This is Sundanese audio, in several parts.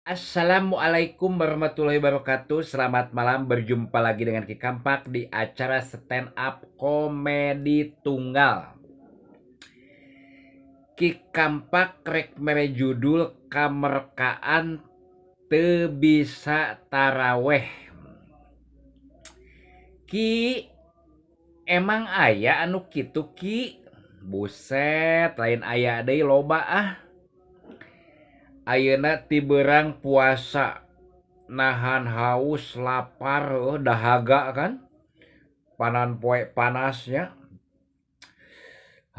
Assalamualaikum warahmatullahi wabarakatuh. Selamat malam, berjumpa lagi dengan Ki Kampak di acara stand up komedi tunggal. Ki Kampak rek mere judul kamerkaan teu bisa taraweh. Ki, emang aya anu kitu, Ki? Buset, lain aya deui, loba ah. Ayeuna ti beurang puasa, nahan haus, lapar, heuh, dahaga kan, panan poe panasnya.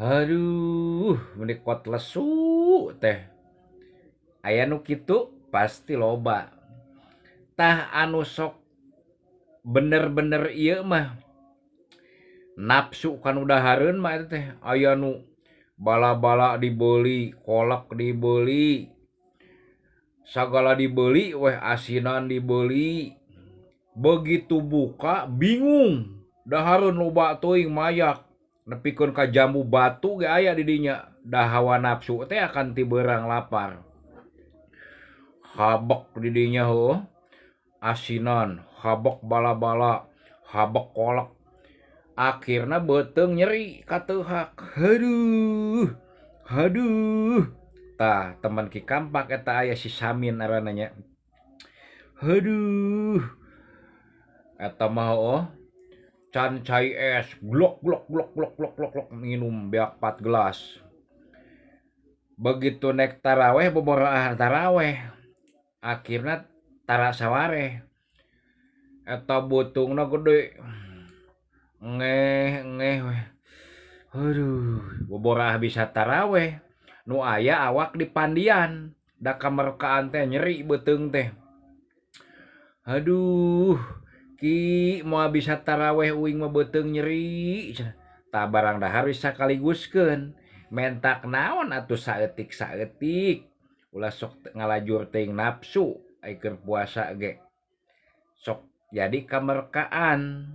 Haduh, meuni kuat lesu teh. Aya nu kitu pasti loba. Tah, anu sok bener-bener ieu mah nafsu kanu dahareun mah eta teh aya nu bala-bala dibeuli, kolak dibeuli, sagala dibeuli weh, asinan dibeuli. Begitu buka bingung, dahareun loba teuing, mayak nepikeun ka jambu batu ge aya di dinya. Da hawa nafsu teh akan ti beurang lapar. Habek di dinya, heueuh, asinan, habek bala-bala, habek kolak. Akhirna beuteung nyeri kateuhak. Haduh, haduh. Tah, teman Ki Kampak eta aya si Samin ngaranna nya. Haduh. Eta mah heueuh, can cai es, glok glok glok glok glok glok glok, minum beak 4 gelas. Begitu nek taraweh, boboroah taraweh. Akhirna tara sawareh. Eta beuteungna gede. Ngeh ngeh weh. Haduh, boboraah bisa taraweh. Nu aya awak dipandian. Da kamerkaan teh nyeri beuteung teh. Haduh, Ki, moal bisa taraweh uing mah, beuteung nyeri cenah. Tah, barang dahar bisa sakaliguskeun. Mentak naon atuh saeutik-saeutik. Ulah sok ngalajur teuing nafsu ai keur puasa ge. Sok jadi kamerkaan.